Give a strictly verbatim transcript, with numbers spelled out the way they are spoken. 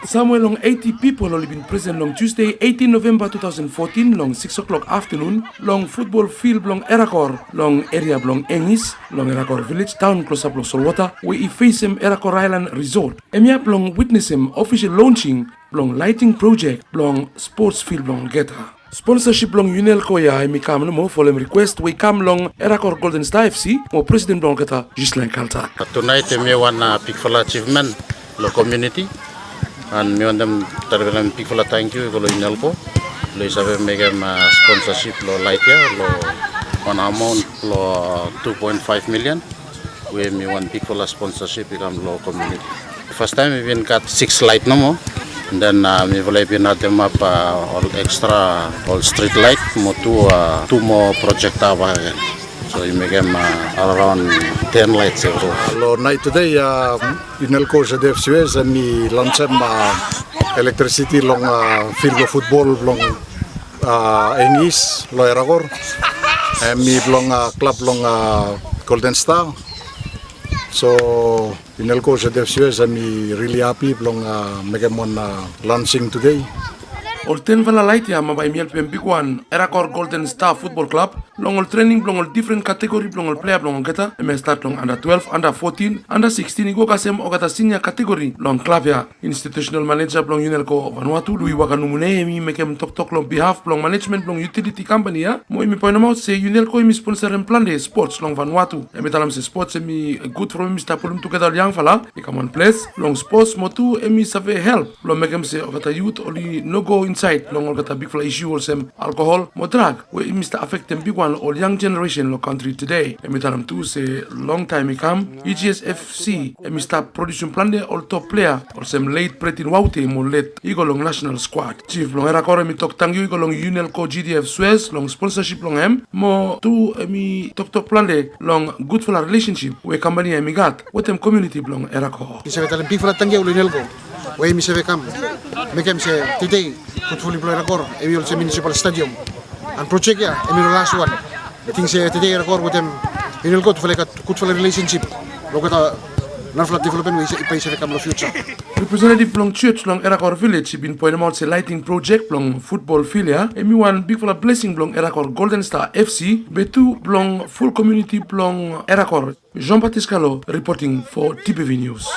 Samwe long eiti pipol oli bin presen long Tusde eitin Novemba tu taosen fotin long sikis klok aftanun long futbol fil blong Erakor long eria blong Engis long Erakor vilej, taon klosap long solwota we i fesem Erakor Aelan Risot. Hemia blong witnesem ofisol lonsing blong laeting projek blong spots fil blong olgeta. Sponsasip blong Unelco ya hemi kam nomo folem rikwes we i kam long Erakor Golden Star F C mo presiden blong olgeta, Ghislain Kaltak. Tunaet hemia wan bigfala ajivmen long komuniti. An mi wantem talem bigfala tangkiu i go long Unelco long i save mekem sponsasip long laet ya long wan amaon long tu poen faef milian. We hemi wan bigfala sponsasip i kam long komuniti. Fastaem i bin gat sikis laet nomo. Den mifala i bin ademap ol ekstra ol strit laet mo tu tu moa projekta bakegen. So i mekem araon ten laet ya. Long naet tede Unelco Z F C S hemi lonsem elektrisiti long fil blong futbol blong Engis long Erakor. Hemi blong klab blong Golden Star. So Unelco Z F C S hemi rili hapi blong mekem wan lonsing tede. Ol tenfala laet ya bambae hemi helpem bigwan Erakor Golden Star Futbol Klab long ol trening blong ol difren kategori blong ol plea blong olgeta. Hemia stat long anda twelef, anda fotin, anda sikstin i go kasem olgeta sinia kategori long klab ya. Institusenal maneja blong Unelco Vanuatu, Louis Wakanumune, hemi mekem toktok long bihaf blong manejmen blong yutiliti kampani ya mo hemi poenemaot se Unelco hemi sponsorem plante spots long Vanuatu. Hemi talem se spots hemi gud from hemi stap pulum tugeta ol yangfala i kam wan ples long spots mo tu hemi save help blong mekem se olgeta yut oli no go insaed long olgeta bigfala isu olsem alkohol mo drag we hemi stap afektem bigwan ol yang jeneresen long kantri tede. Hemi talem tu se longtaem i kam, E G S F C hemi stap produsum plante ol top plea olsem let Bretin Waute mo let i go long nasenal skwad. Jif blong Erakor hemi tok tangkiu i go long Unelco G D F Suez long sponsasip blong hem mo tu hemi toktok plante long gudfala rilesensip we kampani ya hemi gat wetem komuniti blong Erakor. Mi save talem bigfala tangkiu long Unelco we hemi save kam mekem se tede futbol blong Erakor hemi olsem munisipal stadiam. An projek ya hemi no laswan. Mi ting se tede Erakor wetem Unelco tufala i gat gudfala rilesensip long olgeta narafala developmen we i bae i save kam long fiuja. Representetiv blong jos blong Erakor vilej i bin poenemaot se laeting projek blong futbol fil ya hemi wan bigfala blesing blong Erakor Golden Star F C be tu blong ful komuniti blong Erakor. Jean Baptiste Kalo reporting for T B V News.